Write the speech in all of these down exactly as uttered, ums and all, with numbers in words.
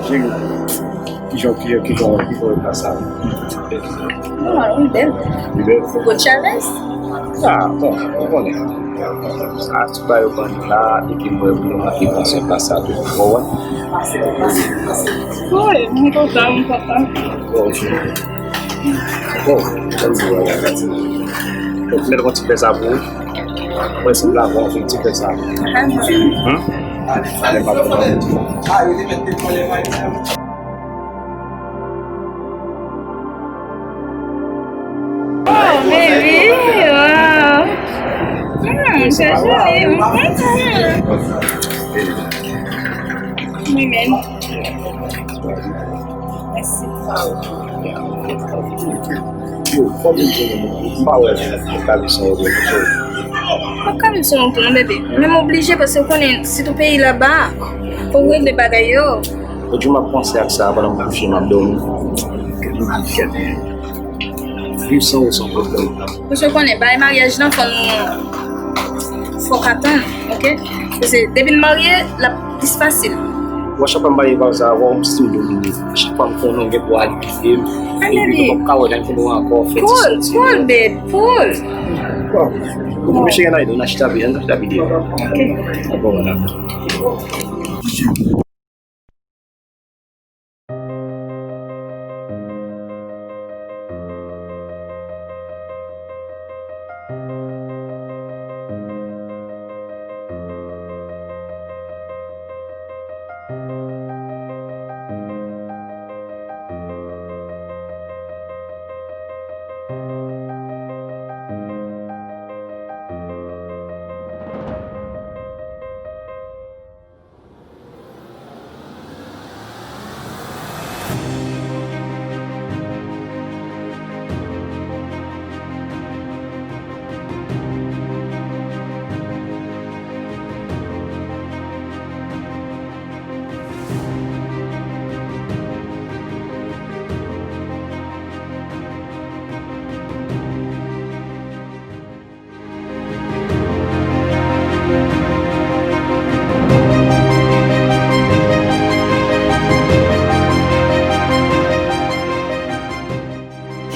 Kijan, kijan, kijan, kijan w pase a? Nòmal, li bèl. Li bèl? Ou gon challenge? Ah, bon, ou konnen. Sa, tout bagay yo ban nou la, epi mwen, mwen, mwen, ki panse pa sa tou. Ou konprann? Wi, mwen kontan, mwen kontan. Bon, ok. Oh, mwen di wè la. Mwen mèt yon ti pè sa pou ou. Mwen se la bon, yon ti pè sa. Hmm? Ale, pa pwoblèm. Oh, baby, wow. Hmm, se joli. Hmm. Wi, men. Mèsi. Yo, kòman w ye? M pa wè, m pa wè si w gen yon retour. M pa ka viv san yon retour, non, bebe. Men m oblije, paske w konnen, sitou peyi laba, fò w regle bagay yo. Lòt jou m ap panse ak sa pandan m kouche, m ap dòmi. Viv san ou se yon pwoblèm. Paske w konnen, bagay maryaj lan, fò nou, fò w ka tann, ok? Paske depi n marye, l ap plis fasil. Mwen, chak fwa m pale pa sa, wè, m stil domine. Chak fwa m konnen w gen pou al kite m, epi m p ap ka wè nan fon ankò, fè ti sèl ti. Cool, cool, babe, cool. Bon, pou mesye gen aydo, n a chita byen, n a chita byen. Ok. Bon, la.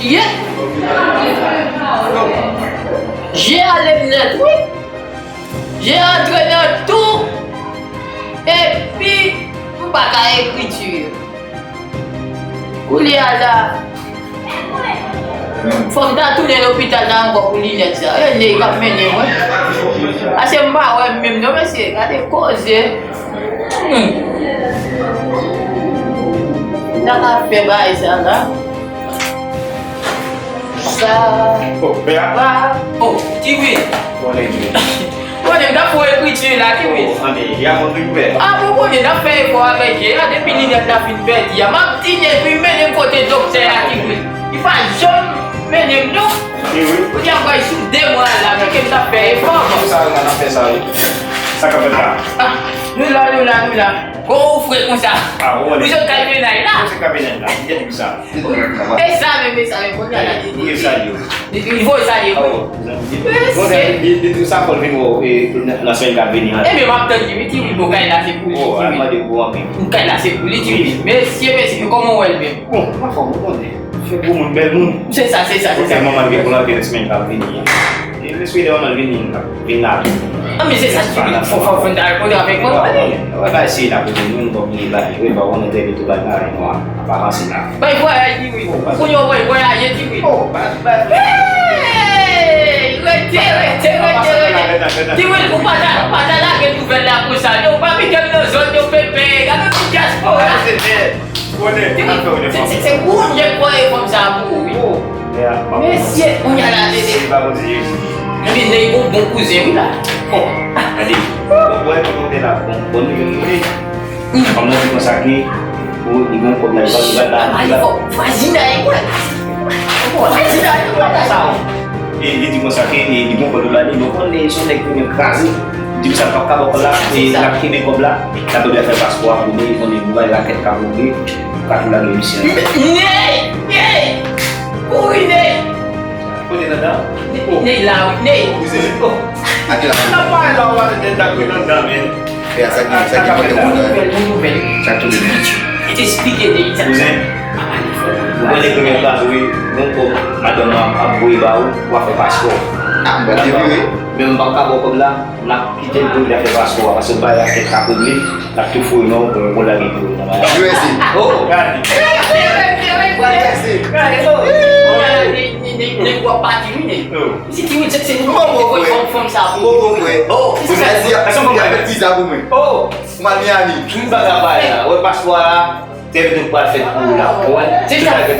Ye! Je ale m nèt, wi! Je antre nan tou! Epi, m pa ka ekriti. Koulye a la, fò m ta tounen lopital la ankò pou linèt sa. E nèg k ap mennen mwen. Paske m pa wè m menm non, mesye. Gade koze. Hmm. M ta ka fè bagay sa la. Sa. Oh, pè a. Oh, Tiwi. Konnen, konnen, m t ap fè ekriti la, Tiwi. Oh, ande, y a montre ouvè. Ah, bon, konnen, n ap fè efò avèk je a, depi linèt la fin pèdi a. M ap tini epi mennen m kote doktè a, Tiwi. Li pa janm mennen m, non. Tiwi. Ou di ap bay sou de mwa la, men ke m t ap fè efò, bon. Sa, n ap fè sa, wi. Sa k ap fèt la? Ah, nou la, nou la, nou la. Bon, ou fre konsa. Ah, ou wè. Ou sot kay mennaj la. Ou sot kay mennaj la. Ou gen tout sa. E sa menm, e sa menm, kounye a la, li, li, li voye salye. Li, li voye salye, wi. Mesye. Bon, li, li, li sa fò l vin wè w, e, nan, nan semèn k ap vini an. Ebyen, m ap tann li, wi, Tiwi, bon, kay la se pou li, Tiwi. Oh, al mande pou anpil. Kay la se pou li, Tiwi. Mesye, mesye, kòman w wè l menm? Bon, anfòm, ou konnen. Fè gwo moun, bèl moun. Se sa, se sa, se sa. Manman l gen pou l antre nan semèn k ap vini an. E m swete manman l vin, vin la tou. Ah, men se sa, Tiwi. Fò, fò, fò n ta al kote avèk manman li. Wè, bagay serye n ap regle, nou, nou pa bliye bagay. Wi, pa konnen tèt li tou bagay, nou ap avanse la. Bay vwayaj, Tiwi. Kounye a, bay vwayaje, Tiwi. Oh, bay, bay. Hey! Rete, rete, rete, rete. Tiwi, ou pa ta, ou pa ta lage nouvèl la konsa, non. Ou pa mete m nan zòn yo, pepe. Gade tout dyaspora. Se, se, se, se ou nèk voye fanm sa pou ou, wi. Oh, mesye, kounye a la, tete. Se pa Bondye Jezi. Ebyen, nèg gon bon kouzen, wi, la. Oh, gade. Bon, wè, bon, kote la, bon, bon, nou, nou, nou. Fanm nan di konsa ke, bon, li gon kòb la, li pa, li pa, li pa. Vwazinay, wè. Vwazinay, wè, la, sa, wi. E li di konsa ke, e, li gon kòb la, li, nou konnen se yon nèg ki renmen kraze. Di konsa, l p ap ka ba w kòb la, e l ap kenbe kòb la. L ap oblije fè paspò a pou li, konnen nou bay lakèt ka boule, ou ka tou lage misye. Ney! Ney! Kouri, Ney! Kote Nanda? Ney la, wi, Ney. Kouri, se li. Oh. Ate la. N ap pale la, w pale de Nanda, kote Nanda, men. Frè a, sa ki, sa ki pote moun nan. Sa k tonbe nan. Te esplike de Itali. Kouzen, ou konnen premye fraz ou, wi, gon kòb madanm nan ap voye ba ou, w a fè paspò. Ah, m pral devire. Men m p ap ka ba w kòb la, n ap kite l pou l ta fè paspò a, paske l pa la kèk ka pwoblèm, l ap tou foure non, pou l lage pou l nan bagay. U S A. Oh, gade. U S A. Gade, oh. Gade, nèg, nèg, nèg w ap pati, wi, nèg. Oh. Si ti wi, se, se nou ki voye fanm, fanm sa pou ou. Oh, se sa. Ou mèt di, y ap fè viza pou mwen. Oh. Ou mal Miami. Tout bagay pa la. Wè, paspò a la. Tèm nou pral fè pou la. Wè. Se sa fè.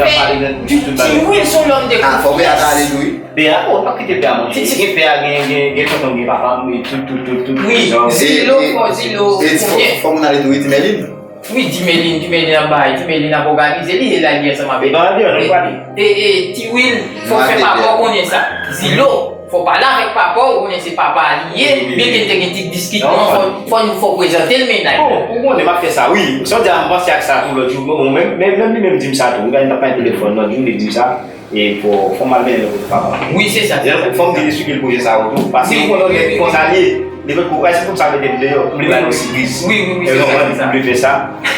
Ti Wilson lòm de konfyans. Ah, fò pè a ta ale tou, wi. Pè a, oh, pa kite pè a, monchè. Gen pè a, gen, gen, gen tonton, gen papa m, e tout, tout, tout, tout. Wi, Zilo, fò Zilo, e, e, fò, fò moun ale tou, wi, Ti Mèlin. Wi, Ti Mèlin, Ti Mèlin ap bay, Ti Mèlin ap òganize li, e la li ansanm avèk. Ba, di, nou pral. E, e, Ti Wil, fò fè papa w konnen sa. Zilo. Fò pale avèk papa w, ou konnen se papa li ye, byen ke te gen ti diskisyon, fò, fò nou, fò prezante l mennaj. Bon, ou konnen m ap fè sa, wi. Sa w di a, m panse ak sa tou lòt jou. Bon, menm, menm, menm li menm di m sa tou. M gade m t ap pale telefòn lòt jou, li di m sa. E fò, fò m al mennen l kote papa m. Wi, se sa, se sa. Fò m vin esplike l pwoje sa yo tou. Paske ou konnen nèg konsa li ye. Li fè kou, se konsa mete m deyò. M vle ba l yon sipriz. Wi, wi, wi, se sa, se sa. M vle fè sa.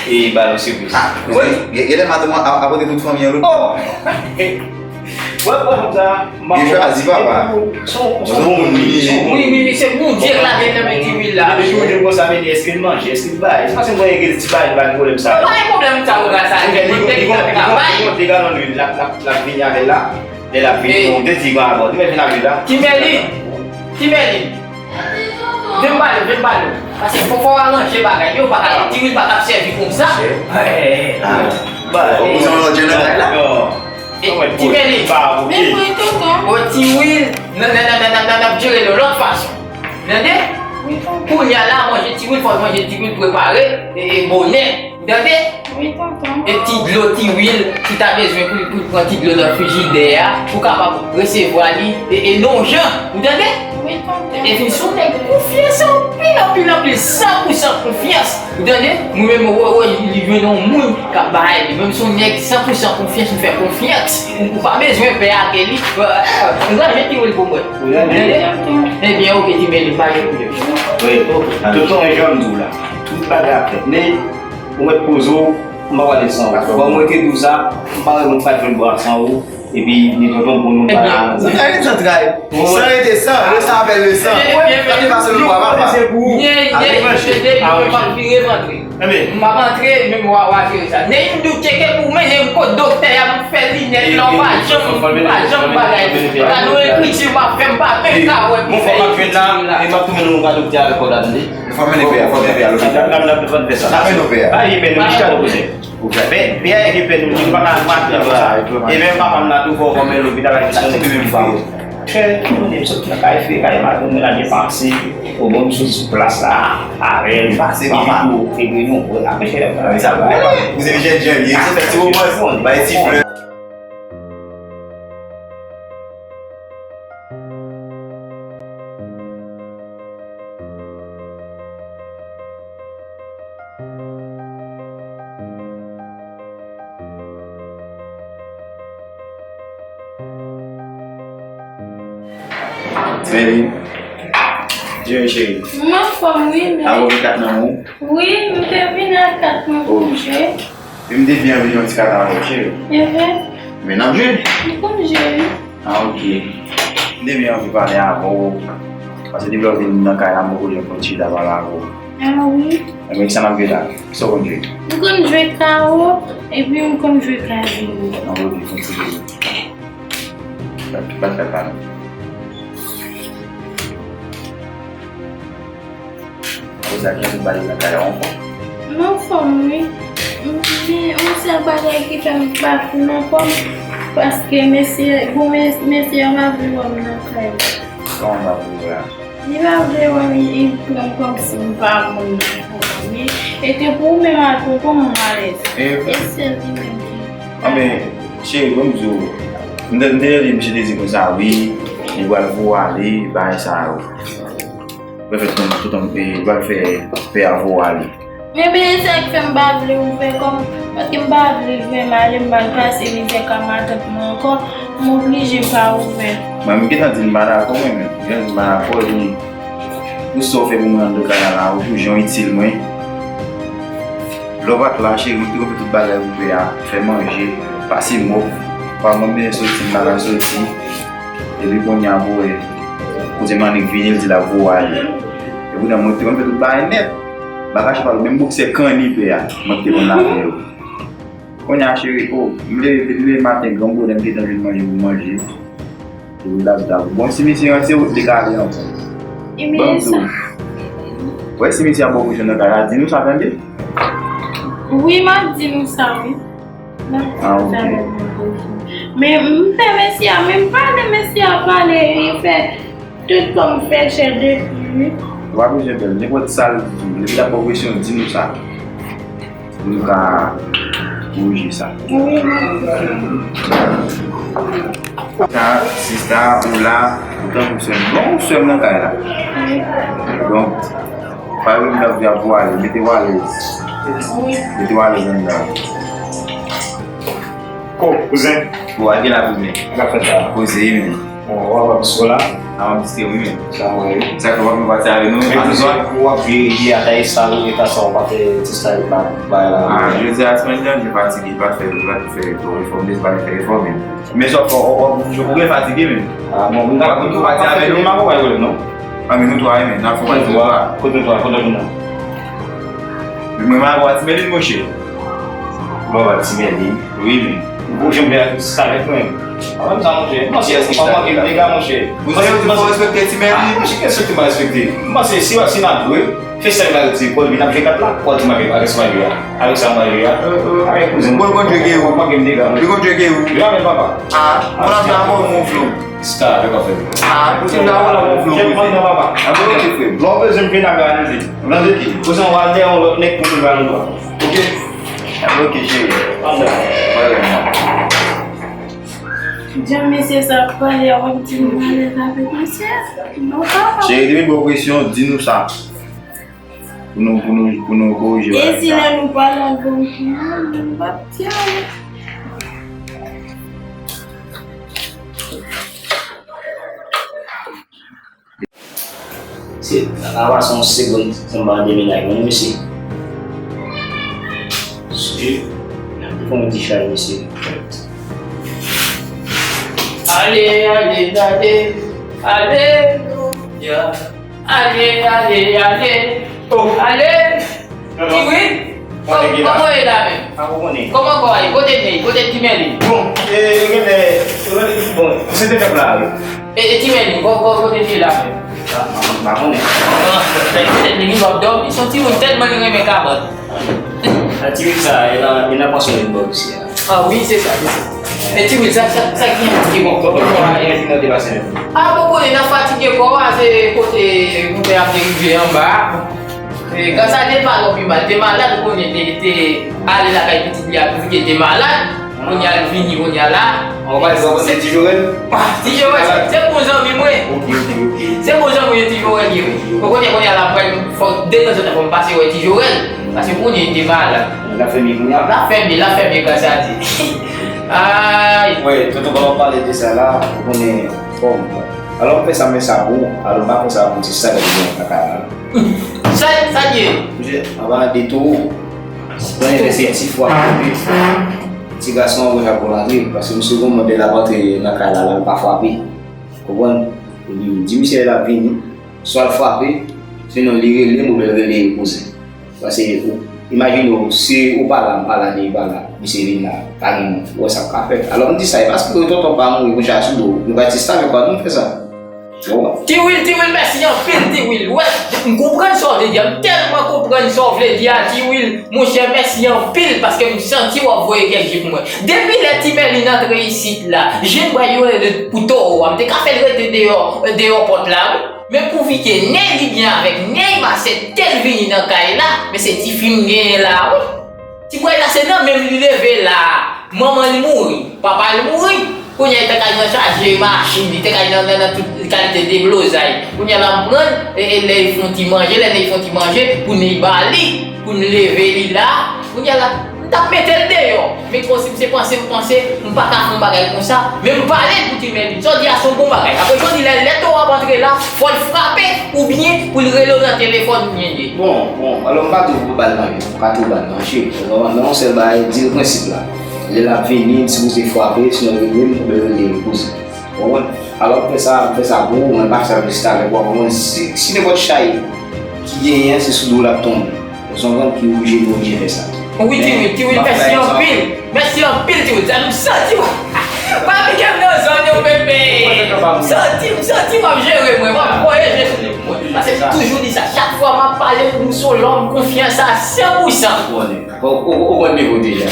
E ba l yon sipriz. Ah, gen, gen lè madanm an ap pote tout fanmi an lòt. Oh! Wè, wè, fanm sa, m ap... Li chwazi papa. Se yon, se yon moun li ye. Wi, wi, wi, se Bondye k lage nan men Ti Wil la. Depi ou di m konsa, men èske l manje, èske l bay? Se paske m konnen gen ti bagay, li pa gen pwoblèm sa. Li pa gen pwoblèm sa, ou gade sa, li gen pwoblèm, li travay. Li gon de galon lwil, l ap, l ap, l ap vini avè l la. Lè l ap vini, bon, de ti grann abò, li mèt vin avè l la. Ti Mèlin, Ti Mèlin. Vin pale, vin pale. Paske fò, fò w aranje bagay yo, pa ka, Ti Wil pa ka sèvi konsa. Ba, ou se yon lòt jan nan kay la. E, Ti Mèlin. Men mwen tonton. O, Ti Wil, n, n, n ap jere l yon lòt fason. Tande? Wi, tonton. Kounye a la, manje Ti Wil, fò manje Ti Wil prepare, e, e, bonè. Tande? Wi, tonton. E ti dlo Ti Wil, si ta bezwen pou, pou pran ti dlo nan frijidè a, pou kapab resevwa li, e, e non jan, ou tande? Wi, tonton. E vin sou nèg konfyans anpil, anpil, anpil, san pou san konfyans. Ou tande? Mwen menm, wè, wè, li jwenn yon moun k ap bay li. Menm si yon nèg san pou san konfyans, m fè konfyans. Ou, ou pa bezwen pè ak li. Ranje Ti Wil pou mwen. Ou tande? Ebyen, oke, Ti Mèlin, pa gen pwoblèm. Wi, tonton, e jan m di w la. Tout bagay ap fèt. Men, ou mèt poze w, m pa pale san ou. Bon, mwen te di w sa, m pa renmen fè jwenn bwa san ou. Epi, ni tonton pou nou pa la. Sa rete zantray. San rete san, le san apèl le san. Sa te pase nou bwa papa. Nyen, nyen, nyen, nyen, m ap vire m antre. M ap antre, men w a, w a jere sa. Nyen m doute ke pou mennen m kot doktè a, m fè linèt la, w pa janm, w pa janm bagay. Gade yon ekriti w ap fè, m pa menm ka wè pou fè ekriti la. E m ap tounen nou ka doktè avèk kòd la, tande. Fò mennen pè a, fò mennen pè a lopital. N ap, n ap, n ap fè sa. N ap mennen pè a. Ba, li mennen nou chita nou kote. Pè, pè a ki pè nou, nou pa ka mache konsa. E menm papa m la tou fò, fò mennen lopital ak misyon li menm pa. Chè, nou menm sot nan kay frè, kay madanm mwen la depanse. O bon, m sot sou plas la avè l. Pase papa. Epi nou, apre chè, sa bon. Ou se jèn jèn, li se fè ti moman, bay ti flè. Baby, Jerry cheri. M anfòm, wi, men. Avè w gen kat nan men w? Wi, m te vin ak kat mwen pou m jwe. Wi, m te byen vle yon ti kat avè w, cheri. Evre? Men n ap jwe. M konn jwe, wi. Ah, ok. M te byen anvi pale avè w. Paske depi lè w vin nan kay la, m poko janm konn chita pale avè w. Ah, wi. Enben, kisa n ap jwe la? Kisa w konn jwe? M konn jwe kawo, epi m konn jwe kazino. Ah, ok, kontinye. Bat, bat, bat, bat. Apre sa, kijan tout bagay nan kay la, w anfòm? M anfòm, wi. Men, yon sèl bagay ki fè m pa twò anfòm, paske mesye, bon, mes-, mesye a pa vle wè m nan kay la. Kòman l pa vle wè a? Li pa vle wè m, li pran m kòmsi m pa moun nan kay la. Men, e te pou ou menm ak tonton m alèz. E sèl li menm ki... Anben, cheri, ban m di w, m te, m te tande misye te di konsa, wi, li pral voye ale, bagay sa yo. Mwen fè tout, tout, tout, e, pral fè pè a voye ale. Enben, e sa k fè m pa vle ouvè kò m, paske m pa vle l fè m ale, m pral pase mizè ka matant mwen ankò, m oblije pa ouvè. Mwen, m gentan di l m pa dakò, mwen menm. M gentan di l m pa dakò, epi, pou sa w fè pou mwen anndan kay la, ou toujou itil mwen. Lè w pa t la, cheri, mwen te konn fè tout bagay pou pè a, fè manje, pase mòp, pa mwen bezwen soti, m pa ka soti. Epi kounye a, pou wè, kouzen Manik vini, l di l ap voye w ale. Epoutan, mwen te konn fè tout bagay nèt. M pa kache pa w, menm boksè kanni pè a, mwen te konn lave yo. Kounye a, cheri, o, m leve, m leve maten, gran bonè, m gentan jwenn manje pou manje. Epi l ap di w, bon, si misye ranse, ou te ka ale ankò. Ban m di w. Wè, si misye ap ba w presyon nan kay la, di nou sa, tande? Wi, m ap di nou sa, wi. M ap di nou sa, wi. Men m fè mesye a, men m pale, mesye a pale, li fè tout kòm fè chè depi, wi. Ou pa bezwen pè, nenpòt sa l di w, depi l ap ba w presyon, di nou sa. Pou nou ka korije sa. Wi, m ap di. Sa, sista, ou la, ou tankou sè m. Bon, ou sè m nan kay la. Wi. Donk, pa yo m t ap di ap vwale, mete w alèz. Wi. Mete w alèz anndan. Ko, kouzen. Bon, a gen la kouzen. Sa k ap fèt la? Koze, wi, men. Bon, w ap ap disko la? A, m ap diske, wi, men. Sa mwen, wi. Sa k ap ap pati avè nou? Men a, kouzen, w ap veye atay sa, ou eta sa, w pa fè ti style la, bay la. A, jodi a, semèn nan, m fatige, m pa fè, m pa fè twò efò, m pa fè efò, men. Men sa w fè, w, w, w, ou gen fatige, men. A, bon, m ta konn tou pati avè nou. M pa konn pa wè non. A, men nou twa, wi, men, n ap fè pati nou twa. Kote nou twa, kote nou nan? Mwen, m a wè Ti Mèlin, monchè. Bon, wè Ti Mèlin. Wi, men. Ou janm vle sa avèk mwen. A, menm sa, monchè. Monchè, kiyès ki sa? Ou manke m dega, monchè. Ou se ou ki fò respekte Ti Mèlin? A, monchè, kiyès ki pa respekte? M panse si, si n ap jwe, fè sa yo la, yo di, Paul vin ap jwe kat la, Paul di m avèk, avèk sa m a jwe a. Avèk sa m a jwe a. Avèk kouzen. Bon, bon, Dye gen ou. Ou manke m dega, monchè. Li konn Dye gen ou. Li pa menm papa. A, mwen ap dakò, mon flou. Sista, avèk afè. A, ou di la, ou la, mon flou. Kèt mwen nan papa. A, bon, ok, frè. Lè w bezwen m vin avè analize. Analize ki? Kouzen, w al dèyè yon lòt nèg pou vin ba nou dwa. Ok? A, ok, cheri. Ann dèyè. Wè, wè, non. Jan mesye sa ap pale a, w ap di m m alèz avèk mesye a. Non, papa. Cheri, depi l ba w presyon, di nou sa. Pou nou, pou nou, pou nou korije bagay sa. E si lè nou pale avè w, m p ap di anyen. Se, la pa se yon segonn, se yon bagay de menaj, non, mesye. Se, n ap pran yon ti chay, mesye. Ale, ale, ale, alelouya. Ale, ale, ale, oh, ale. Ti Will, kòman w ye la menm? Kòman kò a ye? Kote Ney? Kote Ti Mèlin? Bon, e, genlè, bon, se te fèt la, wi. E, e Ti Mèlin, kò, kò, kote l ye la menm? A, m pa konnen. A, petèt li gen dwa ap dòmi, se yon timoun tèlman li renmen kabann. A, ti Will sa, e nan, e nan pansyon li bò isi a. A wi, se sa, se sa. E Ti Will, sa, sa, sa ki, ki bon, kòman kò a ye? A, bon, konnen nan fatige kò a, se kote monte ap derive anba a. E, gras a Dye, pa twò pi mal. Te malad, ou konnen, te, te ale lakay pitit li a, pitit li te malad. Kounye a, l vini, kounye a la. Ou pa di, ou pa di Ti Jorèl? Ah, Ti Jorèl, se, se bon zanmi mwen. Ok, ok, ok. Se bon zanmi mwen, Ti Jorèl, ye. Ou konnen, kounye a la, mwen, fò, detanzantan, fò m pase wè Ti Jorèl. Paske, kounye a, li te malad. L ap fèmen kounye a? L ap fèmen, l ap fèmen, gras a Dye. Ay. Wè, tonton, pandan w pale de sa la, ou konnen, fò m. Alò, m fè sa, m fè sa pou ou. Alò, m pa fè sa pou ti sa, ki gen nan kay la. Sa, sa l ye? Misye, anba de tou, mwen envesti ti fwa, ti gason an, mwen ap rantre, paske misye gon mòde l ap rantre nan kay la, la, l pa frape. Konprann? Epi, di misye l ap vini, swa l frape, sinon li rele m oubyen l rele kouzen. Paske, ou, imajine w, si ou pa la, m pa la, li pa la, misye vin la, pa gen moun, ou wè sa k ka fèt. Alò, m di sa, e paske tonton pa mouri, kounya sou do, nou pa ti sa, men pa nou fè sa. Ti Will, Ti Will, mèsi anpil, Ti Will. Wè, m konprann sa w vle di a. M tèlman konprann sa w vle di a, Ti Will. Monchè, mèsi anpil paske m santi w ap voye kèk jou pou mwen. Depi lè Ti Mèlin antre isit la, jen bwa yo rele pou towo a, m te ka fè l rete deyò, deyò pòt la, wi. Men pwofite, Ney li byen avèk Ney, m asepte l vini nan kay la, men se tifi m genyen la, wi. Ti bway la se nan men m li leve la. Manman li mouri, papa li mouri. Kounye a li te ka nan chaje machin, li te ka nan, nan, nan tout kalite deblozay. Kounye a la m pran, e, e, lè li fè yon ti manje, lè li fè yon ti manje, pou Ney ba li, pou n leve li la. Kounye a la, t ap mete l deyò. Men konsi m se panse m panse, m pa ka fè yon bagay konsa, men m pale l pou ti men li. Jodi a se yon bon bagay. Apre jodi, lè, lè towo ap antre la, fò l frape oubyen pou l rele w nan telefòn oubyen de. Bon, bon, alò m pa tou pou ba l manje, m pa tou ba l manje. Nan yon sèl bagay, di l prensip la. Lè l ap vini, m sipoze frape, sinon l rele m, oubyen l rele l pou di. Ou konprann? Alò, m fè sa, m fè sa pou ou, mwen pa fè sa pou talè, ou konprann? Si, si nenpòt chay ki genyen, se sou do w l ap tonbe. Ou konprann? Ki oblije, nou oblije fè sa. Wi, Tiwil, Tiwil, mèsi anpil. Mèsi anpil, Tiwil. M santi w. Papi, ke m nan zòn yo, bebe. M santi, m santi w ap jere mwen, w ap voye je sou mwen. Paske m toujou di sa, chak fwa m ap pale, ou se yon lòm konfyans a san pou san. Ou konn nivo deja.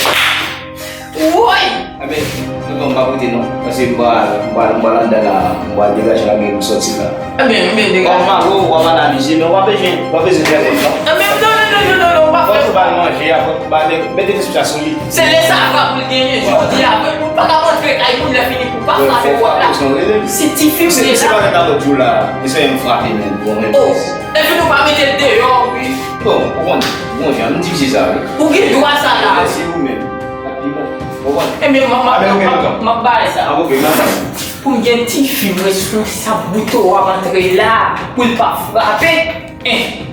Woy! Enben, tonton, m pa pote non. Paske m pral, m pral, m pral anndan la, m pral degaje la, men m sòti la. Enben, enben, degaje. W ap mare, w ap analize, men w pa bezwen, w pa bezwen fè kòm non. Enben, non, non, non, non, non, non, w pa fè. Fòk ou ba l manje a, fòk ou ba l, mete respè sou li. Se lè sa frape pou l genyen, jodi a, mwen, ou pa ka rantre kay moun lè fini pou pa frape pòt la. Si tifi m deja. Se pa lè kalòt jou la, se yon frape menm, bon, men. Oh, epi nou pa mete l deyò, wi. Bon, ou konn, bon jan, m di se sa, wi. Ou gen dwa sa la. Mèsi ou menm. Ap pi bon. Ou konn. Enben, m ap, m ap, m ap, m ap bay sa. Ah, ok, m ap bay. Pou m gen tifi m responsab, bouton ap antre la, pou l pa frape. Hein.